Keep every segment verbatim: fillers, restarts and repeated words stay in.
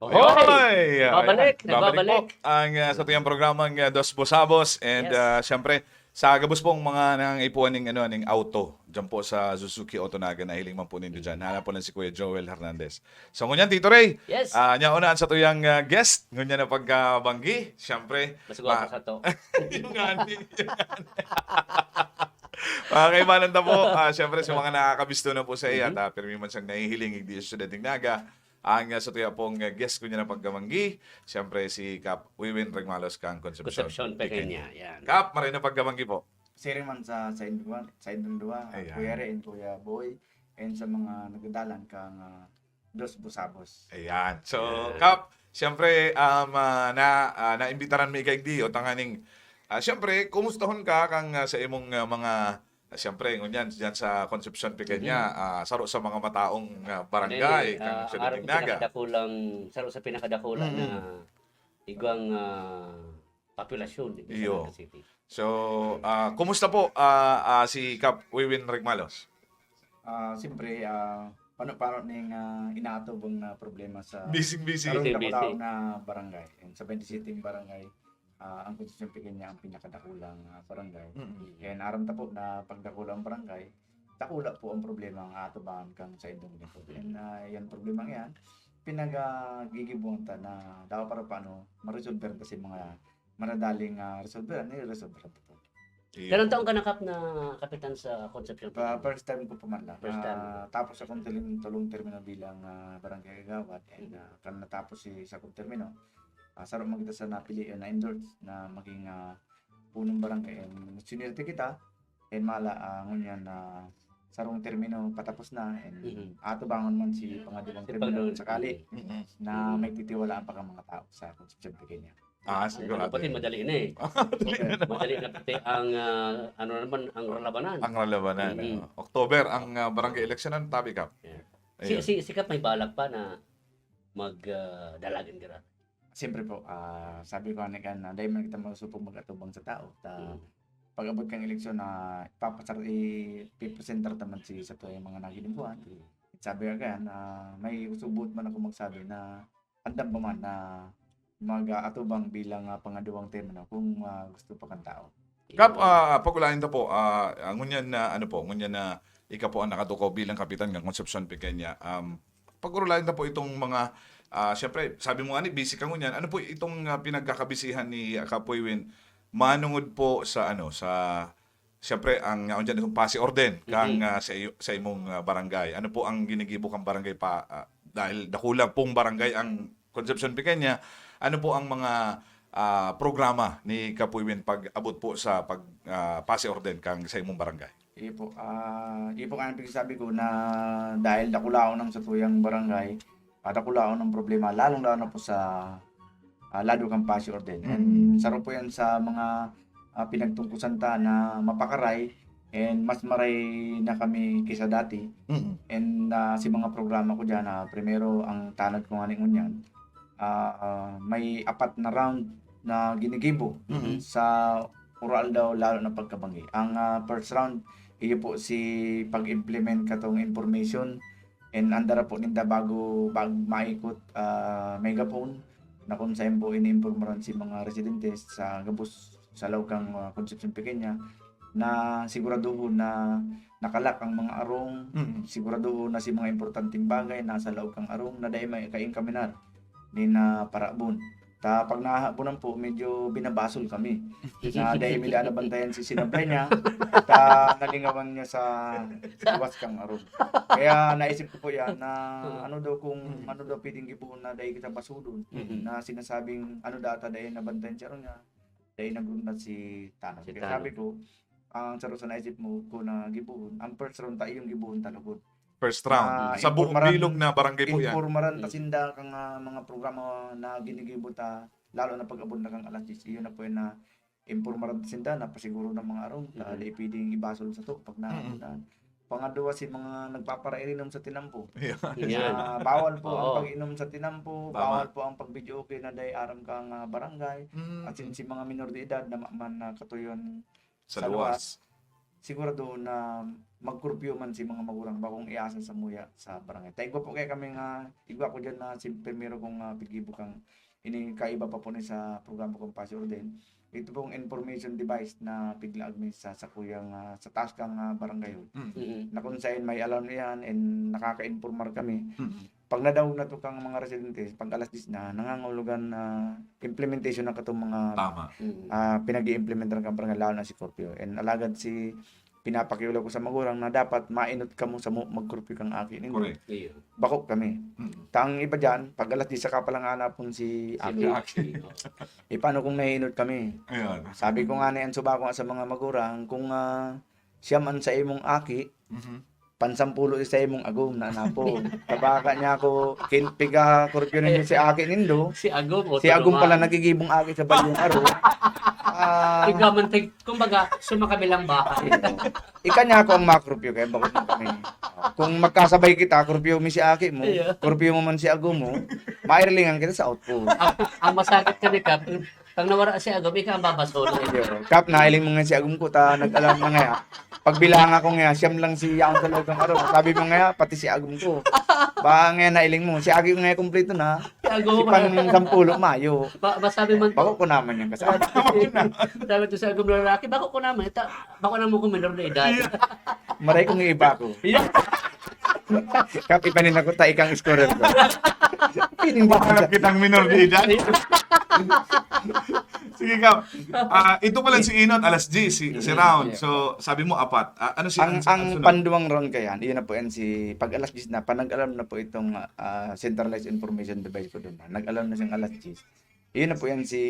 Hoy! Babalik, nagbabalik po ang uh, sa tuyang programang uh, Dos Busabos and uh, syempre sa gabos pong mga nangangaipuan ning ano ning auto diyan po sa Suzuki Auto Naga, nahiling man po nindo diyan. Hanap po na si Kuya Joel Hernandez. So ngunyan Tito Ray, yes. Uh, nya una sa tuyang uh, guest, ngunyan na pagkabanggi, syempre. Mas gwapo sa to. Yung nga, yung nga. Mga kaibanan na po, uh, syempre sa mga nakakabisto na po sa iya, mm-hmm. At uh, pirmi man siyang nahihiling, hindi siya dating naga. Ang uh, sa tuya pong uh, guest ko niya na pagkamanggi, siyempre si Kap Wiwin Regmalos kang Concepcion, Concepcion Pequeña. Yan. Kap, maray na pagkamanggi po. Siri man sa side one, side ng dua, Ayan. Kuya Re and Kuya Boy, and sa mga nagdadalan kang uh, Dos Busabos. Ayan. So, Ayan. Kap, siyempre, um, uh, na, uh, naimbitaran mi kay Dio, tanganing, uh, siyempre, kumustahon ka kang uh, sa imong uh, mga Ah, siyempre, ngunyan, diyan sa Concepcion Pequeña, Mhm. ah, saro sa mga mataong, ah, barangay, Nene, kang ah, Ciudad aram ko Naga. pinakadakulang, saro sa pinakadakula Mm. na igwang, ah, populasyon dito sa Iyo. Naga City. So, ah, kumusta po, ah, ah, si Kap Wiwin Regmalos? Ah, siyempre, ah, pano-pano ning, ah, inaatubang na problema sa Busy-busy. sarong Busy-busy. dakulaon na barangay. And sa twenty-seven barangay, ah, ang Concepcion Pequeña ang pinakadakulang, ah, barangay. Mm. Kaya naaram ta po na pag dakula ang barangay, dakula po ang problema ang aatubangan kan sa indong lingkod. And, ah, yan problemang yan, pinagagigibuhan ta na dapat para paano maresolver kasi mga maradaling, ah, resolveran, niresolveran ta po. Iyo. Ilang taon ka na, Kap, na kapitan sa Concepcion Pa, Pequeña? First time ko pa man lang. First time. Ah, tapos akong tuling, tulong termino bilang, ah, barangay kagawad. And, ah, kan natapos si, sa akong termino, ah, saro man kita sa napili, ah, na-endorse na maging, ah, punong barangay. And sinwerte kita, and mala, ah, ngunyan na sarong termino patapos na, and Mhm. atubangan man si pangadawang Si termino Panginoon. sakali Mhm. na Mhm. may titiwalaan pa kang mga tao sa Concepcion Pequeña. Ah, Ano sigurado pati yan. madali na eh. Madali na. Madali na pati ang, ah, ano naman, ang ralabanan. Ang ralabanan, Mm. ano. October, ang, ah, barangay election, ano, tabi ka? Yeah. Si, Ayun. si, si Kap may balak pa na mag, ah, dalagan ka ra? Siyempre po, ah, sabi ko nga kan, na dahil man kita masupog mag-atubang sa tao, ta, Mm. pag-abot kang eleksyon na ipapasar-, ipipresentar ta man si, sa tuwang mga naghilimpuan. Mm. Sabi ko kan, ah, may usubot man ako magsabi na andam pa man na mag-aatubang bilang, ah, pangaduwang termino kung, ah, gusto pa kan tao. Kap, ah, pag-ulayan ta po, ah, ah, ngunyan na, ano po, ngunyan na ika po ang nakatukaw bilang kapitan ng Concepcion Pequeña. Um, pag-ulayan ta po itong mga, ah, siyempre, sabi mo nga ni, busy ka ngunyan. Ano po itong, ah, pinagkakabisihan ni, ah, Kapoy Win? Manungod po sa, ano, sa, siyempre, ang, ah, dyan, itong pasi orden, kang, Mhm. ah, sa iyo, sa imong, ah, barangay. Ano po ang ginigibo kang barangay pa, ah, dahil dakula pong barangay ang Concepcion Pequeña, ano po ang mga, ah, programa ni Kapoy Win pag abot po sa pag, ah, pasi orden kang sa imong barangay? Iyo po, ah, iyo po ang pinagsasabi ko na dahil dakulaon ang satuyang barangay, ah, dakulaon ang problema, lalong-lalo na po sa, ah, lado kang pasi orden. And Mm. saro po yan sa mga, ah, pinagtungkusan ta na mapakaray, and mas maray na kami kaysa dati. Mm. And, ah, si mga programa ko diyan, ah, primero, ang tanod ko nga ni ngunyan, ah, ah, may apat na round na ginigibo Mm. sa uro-aldaw, lalo na pagkabangi. Ang, ah, first round, iyo po si pag-implement katong information and andara po ninda bago, bag-, maikot, ah, megaphone na kung saan po iniimpormaran si mga residentes sa gabos sa laog kang, ah, Concepcion Pequeña na siguraduhon na nakalak ang mga arong, Mm. siguraduhon na si mga importanteng bagay nasa laog kang arong na dai maikainkaminar ni na parabon. Ta pag nahabonan po, medyo binabasol kami. Na dai mi daan nabantayan si sinablay niya, ta nalingawan niya sa luwas kang arong. Kaya naisip ko po yan na Mm. ano daw kung Mm. ano daw pwedeng gibohon na dai kita basulon, Mm. na sinasabing ano data dai nabantayan siya ron nga, dai nagrundan si Tanod. Si Kaya Tanod. sabi ko, ang saro sa naisip mo ko na gibohon, ang first round ta iyong gibohon ta lugod. First round. Ah, Sa buong impormaran-, bilog na barangay po yan. impormaran ta Mm. sinda kang, ah, mga programa na ginigibo ta, lalo na pag-abot na kang alas diyes. Iyon na po yun na impormaran ta sinda, napasiguro ng mga arong, ta Mm. di pwedeng ibasol sa to pag Mm. naabutan. Pangadwa, si mga nagpaparainom sa tinampo. Yan. Yan. Ah, bawal po ang Oo. pag-inom sa tinampo, Tama. bawal po ang pag-videoke na dai aram kang, ah, barangay. Mm. At sin-, si mga minor de edad na ma-, man na katuyon Sa sa luwas. luwas. sigurado na magkurpiyo man si mga magurang bakong iasa sa muya sa barangay. Ta igwa po kaya kami nga, igwa ko diyan na si primero kong, ah, piggibo kang ini kaiba pa po ni sa programa kong Pasi Orden. Ito pong information device na piglaag mi sa sakuyang, ah, sa taas kang, ah, barangay hall. Mm. Mm. Na kung saan may alarm iyan and nakaka-informar kami. Mm. Pag nadangog na to kang mga residente, pag alas diyes na, nangangahulugan na implementation na katong mga, Tama. Mm. ah, pinag-i-implementar kang barangay, lalo na si curfew. And alagad si pinapakiulaw ko sa magurang na dapat mainot kamo samo mag-curfew kang aki nindo. Correct. Iyo. Bako kami. Mm. Ta ang iba diyan, pag alas diyes saka pa lang hanapon si Si aki. Aki. E, paano kung naiinot kami? Ayun. Sabi ko nga na yan, suba ko nga sa mga magurang, kung, ah, siyam an sa imong aki, Mhm. pansampulo sa imong agom na anapo. Tabaka niya ako, kin-, piga-curfew ninyo si aki nindo. Si agom, Si agom pala autonomar. nagigibong aki sa balyong aro. Ah, Ikaw man, tig-, kumbaga, sumakabilang bahay. Ika niya ako ang ma-curfew, kaya bakit mo kami? Kung magkasabay kita, curfew mi si aki mo, Iya. curfew mo man si agom mo, mairilingan kita sa outpost. Ang, ang masakit ka ni Kap, pag nawara si agom, ika ang babasol. Kap, nailing mo nga si agom ko, ta nag-alarm na nga. Pagbilang ako nga, siyam lang si yaon sa loob ng aro. Sabi mo nga, pati si agom ko. Ba nga nailing mo, si aki ko nga kumpleto na. Si agom Si mo. pang sampulo, mayo. Ba, ba sabi man Bako ko naman yung kasama. Sabi to sa agom na lalaki, bako ko naman. Ita, bako na mo kung minor na edad. Maray kong iba ko. Yeah. Kap, ipanin ako, ta ikang scorer ko. Piling Baka kitang minor de edad. Sige, Kap. Ah, ito pala si Inot, alas diyes, si, si Mm, round. yeah. So, sabi mo, apat. Ah, ano si, Ang, ano si, ang ano sunod? panduwang round kayan, iyon na po yan si, pag alas diyes na, panag-alarm na po itong, ah, centralized information device ko doon. Nag-alarm na siyang alas diyes. Iyon na po yan si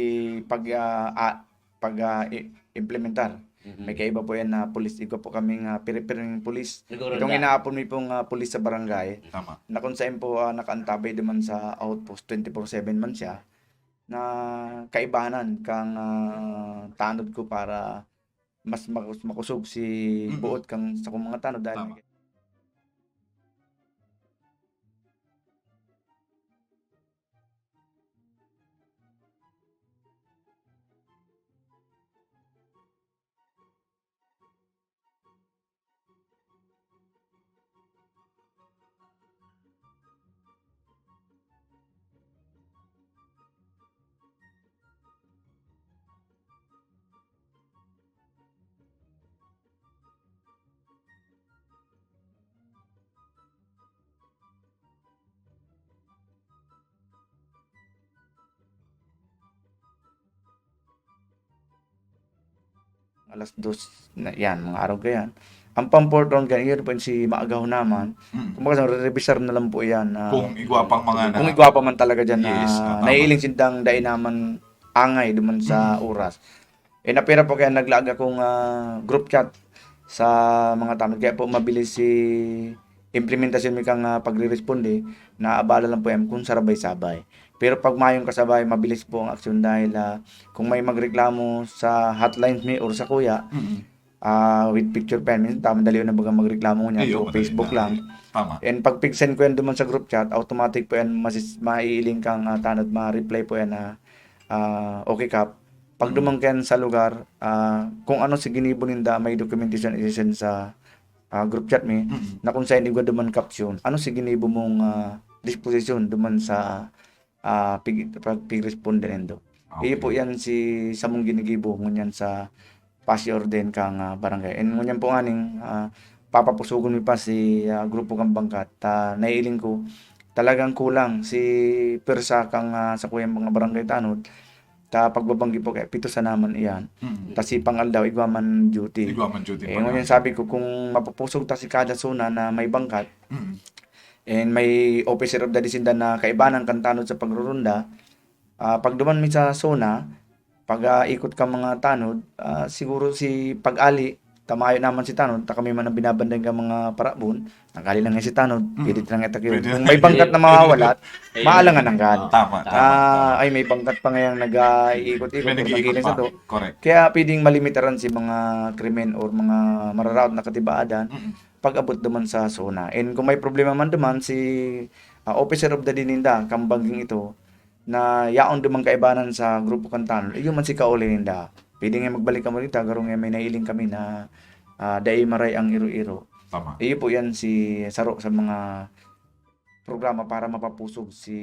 pag, ah, ah, pag, ah, i-, implementar. Mhm. May kaiba po yan na pulis. Igwa po kaming, ah, piri-piring pulis. Nagurunda. Itong inaapon mi pong, ah, pulis sa barangay, Tama. na kung saan po, ah, nakaantabay duman sa outpost, twenty-four seven man siya, na kaibahan kang, ah, tanod ko para mas makus-, makusog si Mm. buot kang sa kung mga tanod dahil Tama. Alas dos na, yan, mga araw ka yan. Ang pang-fourth round, ganyan, yun po yung si maagaw naman. Mm. Kumbaga, re-revisar na lang po yan, ah, Kung igwa pang mga kung na igwa pa man talaga dyan na Yes, ah, tama. naiiling sindang dai naman angay duman sa Mm. oras. Eh, napira po kaya naglaag akong, ah, group chat sa mga tanod. Kaya po mabilis si implementasyon mi kang, ah, pagre-responde, naabala lang po yan kung sarabay-sabay. Pero pag mayong kasabay, mabilis po ang aksyon dahil, ah, kung may magreklamo sa hotlines mi or sa kuya, Mm. ah, with picture pa yan, minsan tama dali na baga magreklamo niya Iyo, through madali Facebook na. lang. Tama. And pag pig-send ko yan duman sa group chat, automatic po yan, masis-, maiiling kang, ah, tanod, ma-reply po yan na, ah, "Okay, Kap." Pag Mm. duman ka yan sa lugar, ah, kung ano si ginibo ninda, may documentation isi-send sa, ah, group chat mi, Mm. na kung saan igwa duman caption, "Ano si ginibo mong, ah, disposisyon duman sa, ah, pig-, pag-, pig-responde nindo?" Iyo Okay. po yan si samong ginigibo, ngunyan sa Pasi Orden kang, ah, barangay. And ngunyan po nganing, ah, papapusugon mi pa si, ah, grupo kang bangkat. Ta naiiling ko, talagang kulang si pwersa kang, ah, sakuyang mga barangay tanod. Ta pagbabanggi po kaya, pito sana man iyan. Mm. Ta si pang-aldaw, igwa man duty. Igwa man duty Eh, pa ngunyan nga. sabi ko, kung mapupusog ta si kada zona na may bangkat, Mm. and may officer of the disinda na kaibanan kan tanod sa pagrurunda, ah, pag duman mi sa zona, pag, ah, ikot ka mga tanod, ah, siguro si pag-ali, tamayo naman si tanod, ta kami man ang binabandayan ka mga parabon, nag-ali lang yan si tanod, Mm. pwede na nga takyo. Pwede Kung na may nga. bangkat na mawawalat, Ayun. maalangan ang gan. Tama, tama, Ah, tama. ay, may bangkat pa ngayang nag-iikot-ikot May or nag-iikot nagiling pa. sa to. Correct. Kaya pwedeng malimitaran si mga krimen or mga mararaot na katibaadan Mm. pag-abot duman sa zona. And kung may problema man duman, si, ah, officer of the day ninda, kang bangging ito, na yaon duman kaibanan sa grupo kan tanod, iyo man si kauli ninda. Pwede nga magbalik kamo dito, garo nga may nailing kami na, ah, dai maray ang iro-iro. Tama. Iyo po yan si saro sa mga programa para mapapusog si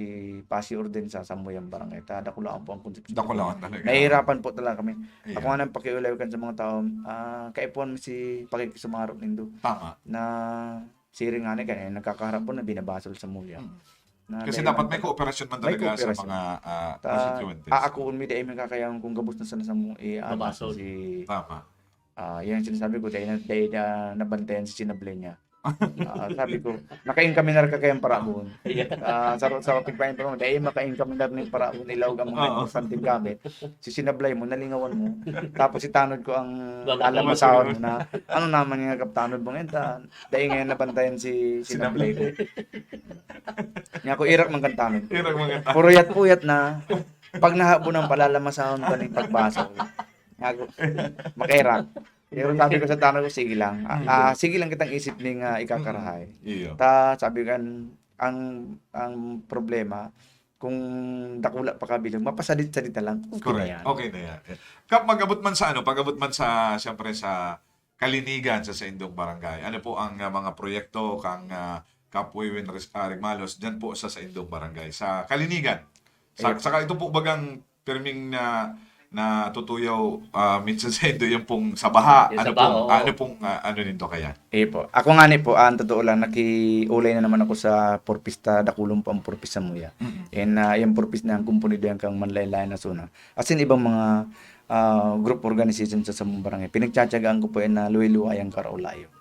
Pasi Orden sa samuyang barangay. Ta dakulaon po ang konsepsyon. Dakulaon talaga. Nahihirapan po talaga kami. Ayan. Ako nga nang pakiulay kan sa mga tao, ah, kaipuhan mo si pakikisumarot nindo Tama. na siring nga ni kaya nagkakaharap po na binabasol sa muya. Mm. Na Kasi dahil dapat man may ta- kooperasyon man may talaga sa kooperasyon. mga ah, Ta, constituentes. aakuon mi dahil may kakayang kung gabos na sana sa mo, eh, Babasol. si, Tama. ah, yan ang sinasabi ko, dahil, na- dahil na, nabantayan si sinablay niya. Ah, sabi ko, naka-income na rin kakayang paraon. Yeah. Ah, sa sa pagpain pa mo, dahil maka-income na rin yung paraon, ilaw ang mga Oo. importante gamit. Si sinablay mo, nalingawan mo. Tapos itanod ko ang Wala alam naman masawan siguro. mo na, ano naman yung kaptanod mo ngayon? Ta, dahil ngayon nabantayan si sinablay ko. Niya ako, irak man kantanod. Irang mga Puruyat-puyat na. Pag nahabo ng palalamasahon ka ni pagbasa. Ako, makairak. Pero sabi ko sa tanod ko, sige lang. Ah, ah, sige lang kitang isip ning ah, ikakarahay. Iyo. Ta, sabi ko, ang, ang, ang problema, kung dakula pa kabilang, mapasadit-sadit na lang. Correct. yan. Okay na yan. Kap, mag-abot man sa ano, pag-abot man sa, siyempre sa kalinigan sa saindong barangay. Ano po ang ah, mga proyekto kang uh, Kap Wewin Res- ah, Regmalos dyan po sa saindong barangay? Sa kalinigan. Sa, Ayun. Saka ito po bagang pirming na natutuyaw ah, minsan sa indo yung pong sa baha. Yung Ano sa baha, pong, oo. Ano pong ah, ano nindo kaya? Eh po. Ako nga ni po, ah, ang totoo lang, nakiulay na naman ako sa purpista, dakulon po ang purpista muya. Mm. And ah, yung purpista na ang kumpunido yan kang manlaylay na suna. As in, ibang mga ah, group organization sa samong barangay. Pinagtsatsagaan ko po yan na luway-luway ang karaulayon.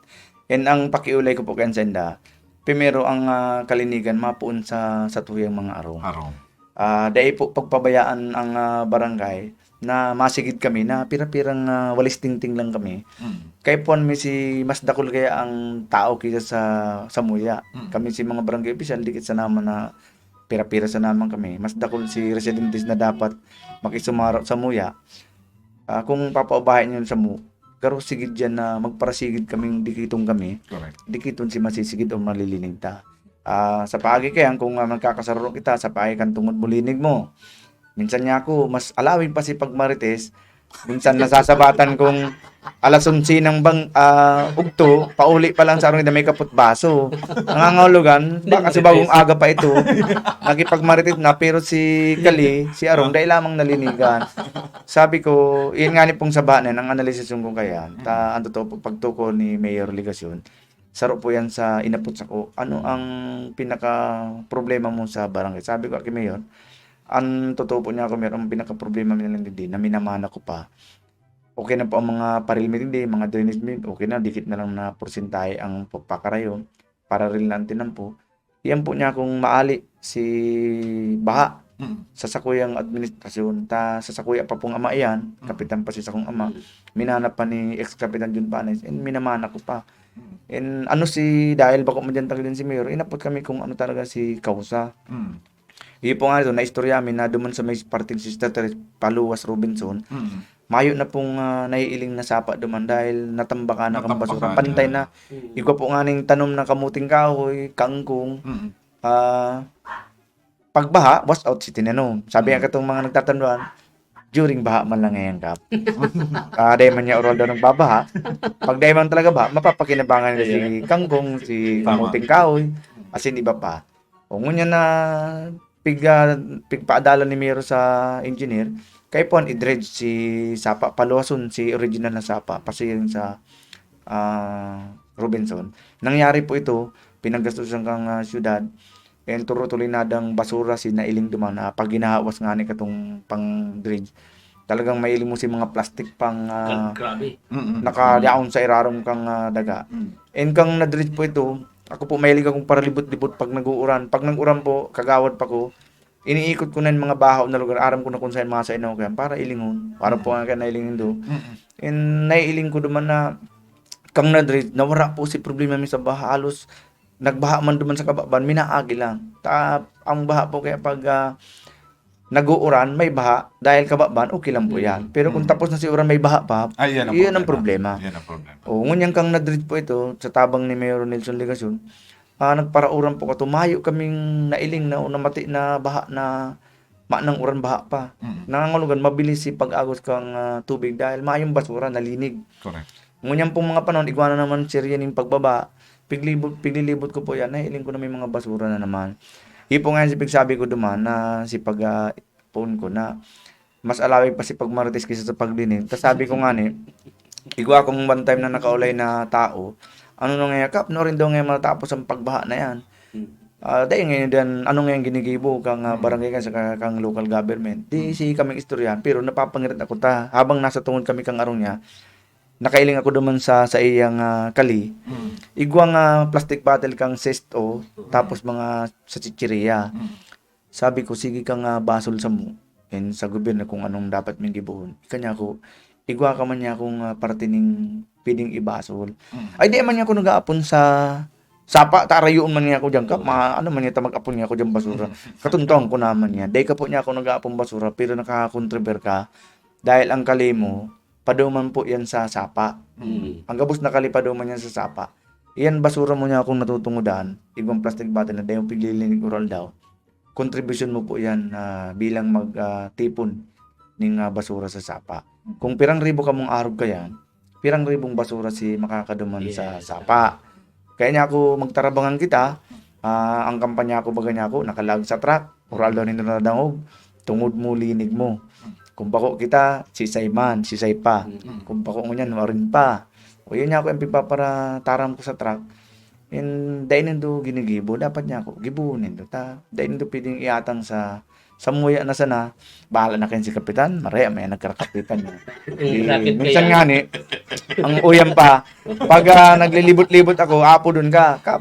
And ang pakiulay ko po kayan sa inda, primero ang ah, kalinigan, mapuon sa satuyang mga arong. Harong. Ah, dai po pagpabayaan ang ah, barangay na masigid kami na pira-pirang ah, walis tingting lang kami. Mm. Kaipuhan mi si mas dakul kaya ang tao kaysa sa samuya. Mm. Kami si mga barangay opisyal, dikit sa naman na pira-pira sa naman kami. Mas dakul si residentes na dapat makisumaro sa muya. Ah, kung papaubahin yun sa mu, garo sigid dyan na magparasigid kaming dikiton kami. Correct. Dikiton si masisigid o malilining ta. Ah, sa paagi kayan, kung ah, magkakasaruro kita, sa paagi kan tungod mo, linig mo. Minsan niya ako, mas alawig pa si pagmarites. Minsan nasasabatan kong alas onse ng bang ah, ugto, pauli pa lang sa arong na may kapot baso. Nangangahulugan, baka sa bagong aga pa ito. Nakipagmarites na, pero si Kali, si Arong, dai lamang nalinigan. Sabi ko, yun nga ni pong sabanan, ang analisisyon ko kaya, ta, ang totoo po, pagtuko ni Mayor Legacion, saro po yan sa inapot sako. Ano ang pinaka problema mo sa barangay? Sabi ko, "Aki Mayor, ang totoo po niya ako, Mayor, ang pinaka problema mi na lang digdi, na minamana ko pa. Okay na po ang mga paril mi digdi, mga drainage mi, okay na, dikit na lang na porsyentahe ang pagpakarayo, pararil na ang tinampo." Yan po niya kung maali si baha Mm. sa sakuyang administrasyon, ta sa sakuya pa pong ama iyan, Mm. kapitan pa si sakong ama, minana pa ni ex-kapitan Jun Panes, and minamana ko pa. Mm. And ano si, dahil bako man dyan talaga din si Mayor, inapot kami kung ano talaga si kausa. Mm. Iyo po nga ito, naistorya amin na duman sa may parting Sister Teres, Paluwas, Robinson, Mm. mayo na pong ah, naiiling na sapa duman dahil natambaka na kang Natambaka basura. na. Pantay na. Mm. Igwa po nga ning tanom na kamuting kahoy, kangkong, Mm. ah, pagbaha, wash out si tinanom. Sabi nga Mm. katong mga nagtatanduan, during baha man lang ngayon, Kap. Ah, dahil man niya oral daw nagbabaha. Pag dahil man talaga baha, mapapakinabangan na si kangkong, si Tama. kamuting kahoy, as in iba pa. O ngunyan na piga, pigpaadalan ni Miro sa engineer, kaya po ang i-dredge si sapa, paluwason si original na sapa, pasiring sa ah, Robinson. Nangyari po ito, pinanggastusan kang ah, syudad, and turo tuloy nadang basura si nailing duman na pag ginahawas nga ni katong pang-dredge. Talagang mailing mo si mga plastic pang ah, Gra- Grabe. Mm. nakadaon sa irarom kang ah, daga. Mm. And kang na-dredge po ito, ako po mahilig akong paralibot-libot pag nag-uuran. Pag nag-uran po, kagawad pa ko, iniikot ko na yung mga bahaw na lugar. Aram ko na kung saan mga sa inaw kaya para ilingon. Para po nga kaya nailingon do. Mm. And naiiling ko duman na kang na-dredge, nawara po si problema mi sa baha. Halos nagbaha man duman sa kababan, minaagi lang. Ta, ang baha po kaya pag ah, nag-uuran, may baha, dahil kababan, okay lang po Mm. yan. Pero kung Mm. tapos na si uran, may baha pa, Ay, yan ang iyon ang problema. problema. Yan ang problema. O, ngunyan kang na-dredge po ito, sa tabang ni Mayor Nelson Legacion, ah, nagparauran po kato, mayo kaming nailing na o namati na baha na manang uran baha pa. Mm. Nangangulugan, mabilis si pag-agos kang ah, tubig dahil mayong basura, nalinig. Correct. Ngunyan pong mga panahon, igwa na naman, sir, yan yung pagbaba. Piglibot, piglilibot ko po yan, nahiling ko na may mga basura na naman. Yun po nga yung pigsabi ko duman na si pag, ah, phone ko na mas alawig pa si pagmarites kaysa sa paglinig. Tas sabi ko nga ni, igwa akong one time na nakaulay na tao, ano na nga, Kap, no rin daw nga matatapos ang pagbaha na yan. Hmm. Ah, dahil ngayon diyan, ano nga yung ginigibo kang, ah, Hmm. barangay kan sa ka-, kang local government? Di Hmm. si kaming istoryahan, pero napapangirit ako ta, habang nasa tungod kami kang arong niya, nakailing ako duman sa, sa iyang, ah, kali. Hmm. Igwa nga plastic bottle kang sesto, Hmm. tapos mga sa chichiriya. Hmm. Sabi ko, "Sige kang, ah, basol samo." And sa gobyerno kung anong dapat ming gibohon. Kanya ko, igwa ka man niya akong, ah, parte ning pwedeng ibasol. Mm. Ay, di man niya ako nag-aapon sa sapa, tarayoon man niya ako dyan, Kap, Mm. ma-, ano man niya, ta mag-apon niya ako dyan basura. Mm. Katuntahan ko naman niya. Dahil ka po niya ako nag-aapon basura, pero nakakontriber ka. Dahil ang kalimo, paduman po yan sa sapa. Mm. Ang gabos na kali, paduman yan sa sapa. Iyan basura mo niya akong natutungodan, igwang plastic bottle na dayong piglilinig oral daw. Kontribusyon mo po yan, ah, bilang mag, ah, tipon ning, ah, basura sa sapa. Kung pirang ribo kamong arog kayan, pirang ribong basura si makakaduman sa Yes. sapa. Kaya niya ako magtarabangan kita, ah, ang kampanya ko, baga niya ako, nakalag sa truck, oral daw nindo nadangog, tungod mo, linig mo. Kung bako kita, sisay man, sisay pa. Mm. Kung bako ngunyan, warin pa. O yun niya ako, yung pigpaparataram ko sa truck, And dai nindo ginigibo, dapat niya ako, gibohon nindo ta. Dai nindo pwedeng iatang sa, sa muya na sana, bahala na kayo si Kapitan, maraya may nagkarakapitan niya. Yung Di, racket minsan kaya. nga ni, ang uyam pa, pag, ah, naglilibot-libot ako, apo dun ka, kap,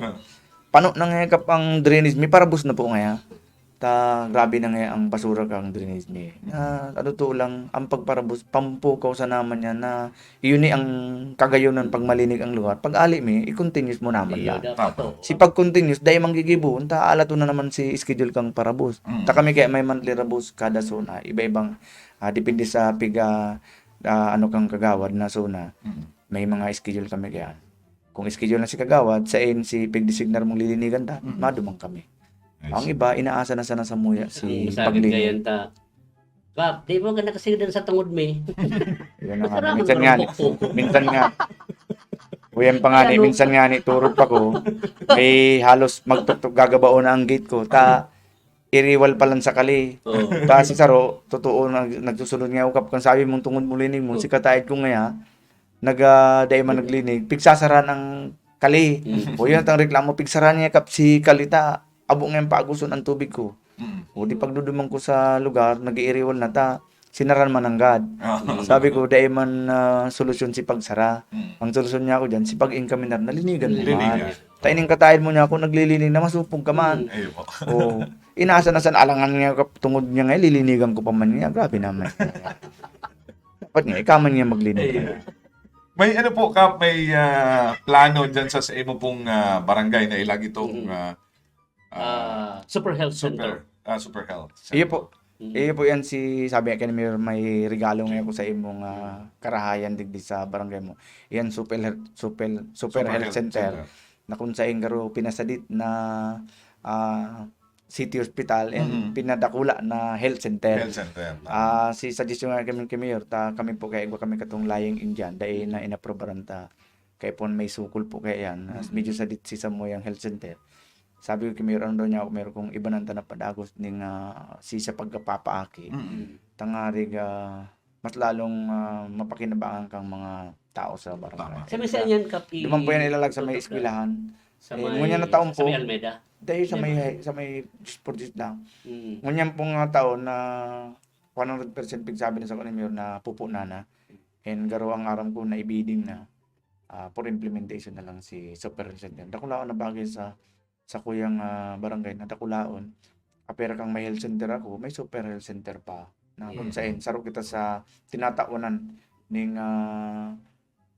pano na nga kap ang drainage, may parabos na po ngaya. Ta, grabe na nga ang basura kang drainage mi. Ah, sa totoo lang, ang pagparabos, pampukaw sa naman niya na iyon ni ang kagayonan pag malinig ang lugar. Pag ali mi, i-continuous mo naman Iyo, lang. dapat Tama. to. Si pag continuous, dai manggigibo, ta alato na naman si schedule kang parabos. Mm. Ta kami kaya may monthly rabos kada zona, iba-ibang, ah, depende sa piga, ah, ano kang kagawad na zona. Mm. May mga schedule kami kaya. Kung schedule na si kagawad, sa N C, pigdesignar mong lilinigan ta, Mm. madumang kami. I Ang see. iba, inaasa na sana sa muya si Ang sagad pagligo. ngayon ta. Kap, di mo ka nakasidan sa tungod mi. Yun na nga. Kasama Minsan mo nga, rin po. minsan nga, uyan pa nga ni, Ano? minsan nga ni, turog pa ko, may halos magtuktok, gagabao na ang gate ko. Ta, iriwal pa lang sa kali. Oo. Ta, si Saro, totoo, nag-, nagsusunod nga ukap kang sabi mong tungod mo linig mo, Oo. si kataid ko ngaya, nag, ah, dai man naglinig, pigsasaran ang kali. Mm. O yun, ang reklamo, pigsaran niya kap si kalita, abo ngayon paaguson ang tubig ko. Mm. O di pagdudumang ko sa lugar, nag-iiriwal na ta, sinaran man nanggad. Ah. Sabi ko, dai man, ah, solusyon si pagsara. Mm. Ang solusyon niya ako dyan, si pag-inkaminar, nalinigan mo Linigan. man. Ta ining katayin mo niya ako, naglilinig na, masupog ka man. Mm. Ayun po. O, inasa na san alangan niya, kap-, tungod niya ngayon, lilinigan ko pa man niya. Grabe naman. Dapat nga, ikaw man niya maglinig. Ayun. May ano po, Kap, may, ah, plano dyan sa, sa imo pong, ah, barangay na ilag itong, Mm. ah, ah, Ah, Super Health Center. Super, ah, Super Health Iyo Center. po. Mm. Iyo po yan si, sabi nga kan Mayor, may regalo nga ako sa imong, ah, Mm. karahayan digdi sa barangay mo. Yan, Super Health, Super, Super Super Health Health Center. Center. Na kung sa Ingaro, pinasadit na, ah, city hospital and Mm. pinadakula na health center. Health center, tama. Ah, si suggestion nga kami kay Mayor, ta kami po kay igwa kami katong Lying Indian, dai na inaprobaran ta. Kay pon may sukol po kaya yan. As Mm. medyo sadit si samuyang health center. Sabi ko kay Mayor, ano daw niya ako, Mayor, kung iba nang tanap padagos ning, ah, si sa pagkapapaaki. Mm. Tangarig, ah, mas lalong, ah, mapakinabangan kang mga tao sa barangay. Tama. Sa may saan yan, Kap? Duman po yan ilalag sa may Tutok na. eskwelahan. Sa Eh, may, ngunyan na taon sa may po, Almeda? Dahil sa Yan may, ba? sa may Diyos por Diyos lang. Mm. Ngunyan po nga taon na one hundred percent pigsabi na sa Mayor na pupo na na. And garo ang aram ko na ibiding na, ah, for implementation na lang si Superintendent. Dakulaon na bagay sa, sa kuyang, ah, barangay na dakulaon. Apera kang may health center ako, may super health center pa. Na kung Yeah. sain, saro kita sa tinatawanan ning, ah,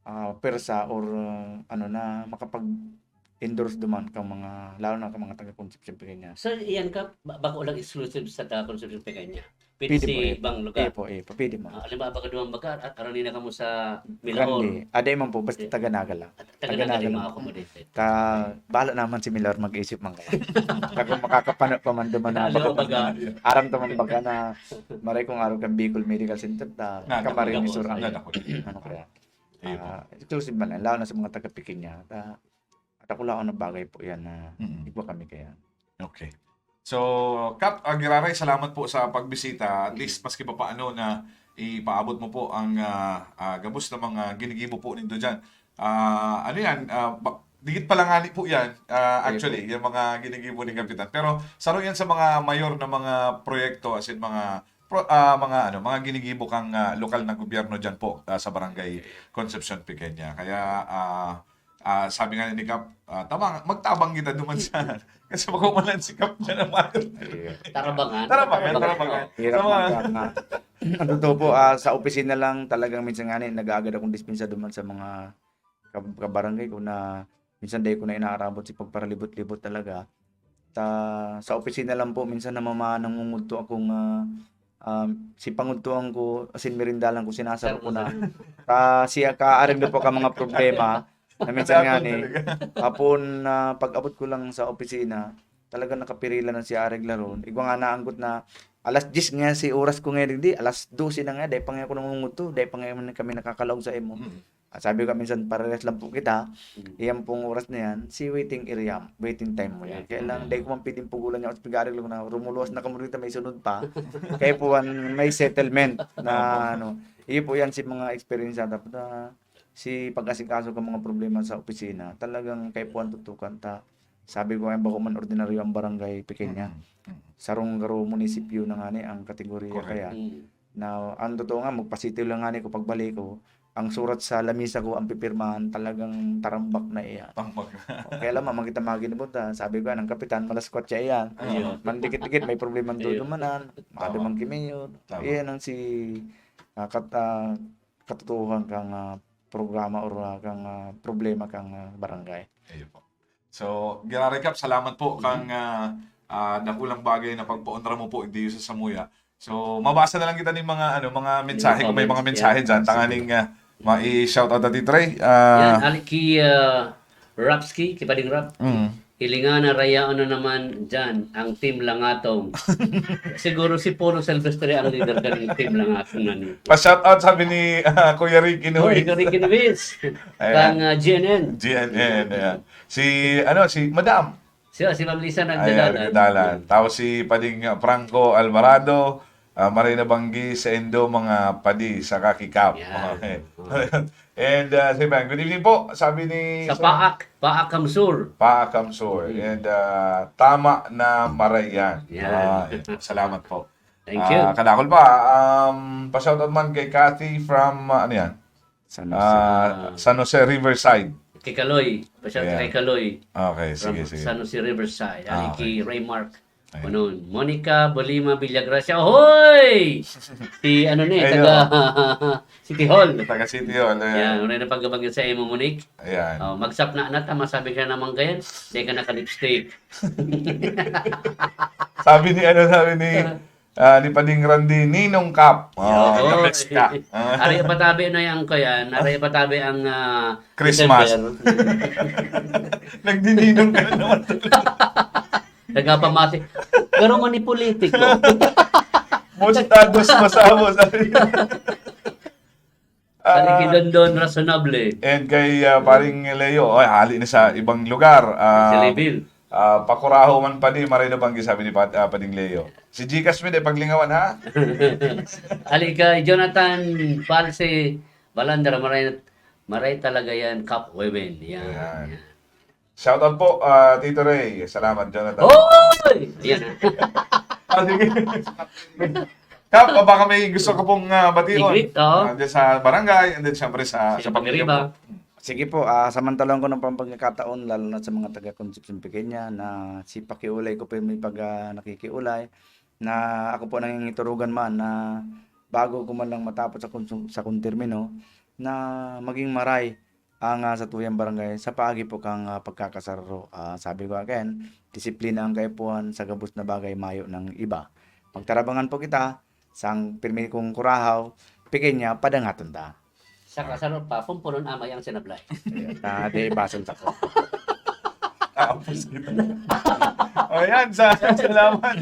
ah, persa or, ah, ano na, makapag-endorse duman kang mga, lalo na kang mga taga Concepcion Pequeña. So, iyan ka, ba-, bako lang exclusive sa taga Concepcion Pequeña? Pwede Pwede si po, eh. ibang lugar? Iyo po, iyo po. Pwede man. Ah, halimbawa, baka duman baka, at arani na kamo sa Milaor. Grande. Aday man po, basta Yeah. taga Naga lang. At taga Taga Naga Naga din lang po. ma-accommodate. Ta, bahala naman si Milaor mag-isip man kaya. Kaya kung makakapano pa man duman na Lalo baka baga. aram ta man baga na maray kung araw kang Bicol Medical Center, ta, Nada. Camarines Sur ang, Nada po. ano kaya. Ayun po. Ah, exclusive man lang, lalo na sa mga taga-Pequeña. At, ah, at ako lang ang nabagay po yan na Mm. igwa kami kaya. Okay. So, Kap, ah, Giraray, salamat po sa pagbisita. At least, maski pa paano na ipaabot mo po ang ah, ah, gabos na mga ginigibo po nindo dyan. Ah, ano yan? Ah, ba- dikit pa lang ngani po yan. Ah, Ayun actually, yung mga ginigibo ni Kapitan. Pero saro yan sa mga mayor na mga proyekto, as in mga pro, ah, mga ano, mga ginigibo kang ah, lokal na gobyerno diyan po ah, sa barangay Concepcion Pequeña. Kaya ah, ah, sabi nga ni Kap, ah, tama, magtabang kita duman sa kasi bako man lang si Kap na naman. Ayun. Tarabangan. Tarabangan, tarabangan. Hirap Tama. man ka nga. Ang totoo po, ah, sa opisina lang talagang minsan nga ni, nag-aagad akong dispensa duman sa mga kab- kabarangay ko na minsan dahil ko na inaarabot si pagparalibot-libot talaga. Ta, sa opisina lang po, minsan namama nangungudto akong ah, um, si pangudtuan ko, asin merindalan ko, sinasaro ko na. Ta, siya kaareglo po ka mga problema na minsan nga ni, hapon na pag-abot ko lang sa opisina, talagang nakapirila na siya areglaron. Igwa nga naanggot na alas diyes nga si oras ko ngayon, hindi, alas dose na nga, dahil pa nga ako nangungudto, dahil pa nga kami nakakalaog sa imo. Mm. At sabi ko minsan, parehas lang po kita, iyan pong oras na yan, si waiting area, waiting time mo yan. Kaya lang, dahil ko man pwedeng pugulan niya, kasi pag-aaral ko na, rumuluwas na kamo rito, may sunod pa. Kaya po, an- may settlement na ano, iyo po yan si mga experience na dapat na si pag-asikaso ka mga problema sa opisina, talagang kaipuhan tutukan ta. Sabi ko, ay bako man ordinaryo ang barangay Pequeña. Sarong garo munisipyo na nga ni ang kategorya Correct. kaya Mm. na ang totoo nga magpasitiw lang nga ni ko pagbalik ko, ang surat sa lamisa ko ang pipirmahan talagang tarambak na iya. Tambak. Kaya lang makita mga ginibot ha. Sabi ko ng kapitan, malaskwat siya iyan. Ayun. Mandikit-dikit, may problema ang Ayun. dudumanan. Tama. Madumang kimiyon. Tama. Iyan ang si ah, kat, ah, katotohan kang ah, programa or ah, kang ah, problema kang ah, barangay. Ayun po. So, Giraray Kap, salamat po kang ah, ah, dakulang bagay na pagpaunra mo po, hindi sa samuya. So, mabasa na lang kita ng mga ano, mga mensahe, kung may mga comments, mensahe yeah. Dyan, tanganing ah, mai-shout out natin, Trey. Ah, Yan, ali ki uh, Rapski, ki Pading Rap. mm. Hilingan na rayaon na naman dyan ang Team Langatong. Siguro si Polo Silvestre ang leader ka ng Team Langatong na niyo. Pa-shout out sabi ni ah, Kuya Ricky Uy, Nuy. Ricky Nuiz. Ayan. Kang uh, G N N. G N N, ayan. Si, ano, si Madam. Siya, si Ma'am Lisa Ayan, nagdadalan. nagdadalan. Tapos si Pading ah, Franco Alvarado, ah, maray na banggi sa Indo, mga padi, sa kakikap. Yan. Okay. And uh, si Ben, good evening po, sabi ni Sa Paak, Paak Kamsur. Paak Kamsur. Mm. And uh, tama na maray yan. Yan. Ah, salamat po. Thank you. Ah, kadakol pa, um, pa-shoutout man kay Kathy from, uh, ano yan? San Jose. Ah, San Jose Riverside. Kay Kaloy. Pa-shout Yeah. kay Kaloy. Okay, From sige, sige. San Jose Riverside. Ah, Ali ki okay. Raymark. Ayan. Ano, Monica Bolima Villagracia. Hoy! Si ano ni, Ayun. taga City Hall. Taga City Hall. Yan, Ayan. wala na pagkabangga sa imo, Monique. Ayan. Oh, magsapna na ta, masabi ka naman kayan. Di ka naka-lipstick. Sabi ni, ano, sabi ni, ah, ni Pading Randy, Ninong Kap. Oh, Yun. the best ka. Ah. Ari patabi na yan ko yan. Ari patabi ang ah, Christmas. December. Nagdininong ka na naman. Nagpapamati. Pero manipulitiko. Mustados masabo, sabi. Ano Ah, kidondon rasonable. and kay ah, paring Leo, ay, hali na sa ibang lugar. Si Ah, Lebil. ah, pakuraho man pa di, maray na banggi, sabi ni Pat, ah, Pading Leo. Si Gcash mi, di paglingawan, ha? Ali kay Jonathan Palse Balandra, maray, maray talaga yan, Cup Women. Yan. Ayan. Shoutout po, ah, Tito Ray. Salamat, Jonathan. Hoy! Yan. Ah, sige. Kap, ah, baka may gusto ka pong ah, bation. I-greet, oo. Ah, dyan sa barangay, and then syempre sa, Sa sa pamilya Pagriba. mo. Sige po, ah, samantala ko ng pampagkakataon, lalo na sa mga taga Concepcion Pequeña na si pakiulay ko po may pag ah, nakikiulay na ako po nangingiturugan man na bago ko man lang matapos sa, konsum- sa kontermino na maging maray ang ah, sa tuyang barangay sa paagi po kang ah, pagkakasararo. Ah, sabi ko again, disiplina ang kaipuhan sa gabos na bagay mayo ng iba. Magtarabangan po kita, sang pirmi kong kurahaw, Pequeña, padangaton ta. Sa kasarot pa, pumpunon amay ang sinablay. Ayan, na di basol ta po. Tapos kita. O yan, sa, salamat.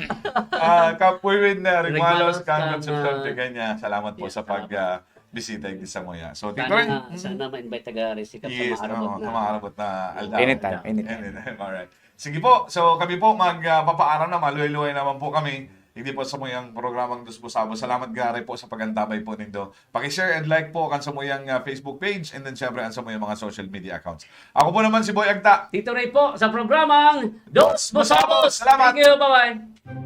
Ah, Kap Wiwin na Rigmalos, Rigmalos, kang kang, Concepcion ah, Pequeña. Salamat po yes, sa pag salamat. bisita yung samuya. So, Tito Ray, Sana, sana ma-invite taga Resica sa yes, maarabot oo, na. sa maarabot na aldaw. Anytime, anytime. Anytime, alright. Sige po, so kami po magpapaaram na, maluway-luway naman po kami. Hindi po sa muyang programang Dos Busabos. Salamat gari po sa pagantabay po nindo. Paki-share and like po kan sa muyang ah, Facebook page and then syempre ang sa muyang mga social media accounts. Ako po naman si Boy Agta. Tito Ray po sa programang Dos Busabos. Salamat. Thank you. Bye-bye.